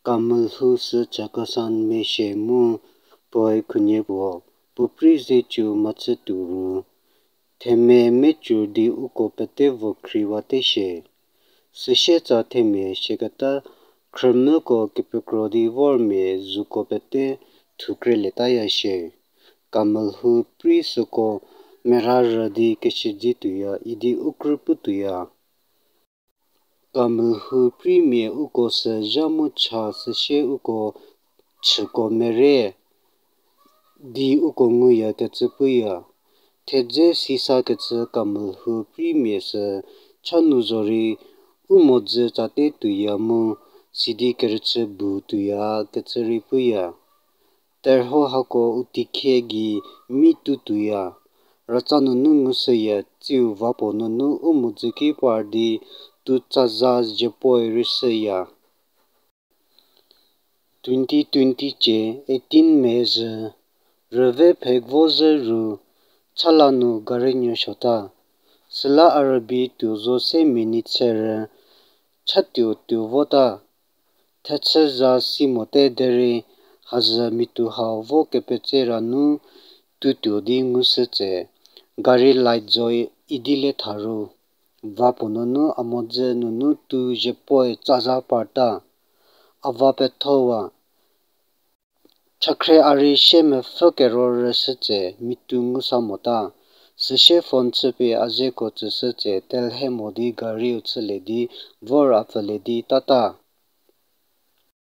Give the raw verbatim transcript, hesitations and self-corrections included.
Kamelhou sü Chakhesangmia shie mu puoe khunhie puo, puo prei ze cü mhachü tuo ru, themia mecü di uko pete vo khriwate shie. Süsietsa themia siaketa khrümüko kepekro di vormia zuko pete thukreletaya shie. Kamelhou prei süko merarü di kesiedze tuoya idi u krü pu tuoya. Kamelhou preimia uko sü zha mu cha süsie uko chüko mere di uko nguyakecü puya. Thedze sisakecü kamelhou preimia sü cha nu zorei u mhodzü tsate tuoya mu sidi kerüchü bu tuoyakecü rei puya. Terhuo hako u tikhie gei mi tu tuoya. Ratsa nunu ngushüya, tsiu vapuo nunu u mhodzü ki par di tu tsaza ziepuoe rei shüya. Twenty twenty cie eighteen May zhü, rüve phekvo zhü ru, chala nu gari nyü suota. Süla a rübei tuo zo se minute se rü, chatuo tuo vota. Thechü za si mote derei, hazü mitu hau vo kepetse ra nu tutuo di ngushü tse, gari light zo idi le tha ru, vapuo nunu a mhodzü nunu tu ziepuoe tsaza parta. A va pethowa. Chakhrie a rei sie mepfü kero rüshü tse mitu ngu sa mota. Süsie phone chüpie a zeko tsüshü tse telhe mo di gariu chülie di vor a pfülie di tata.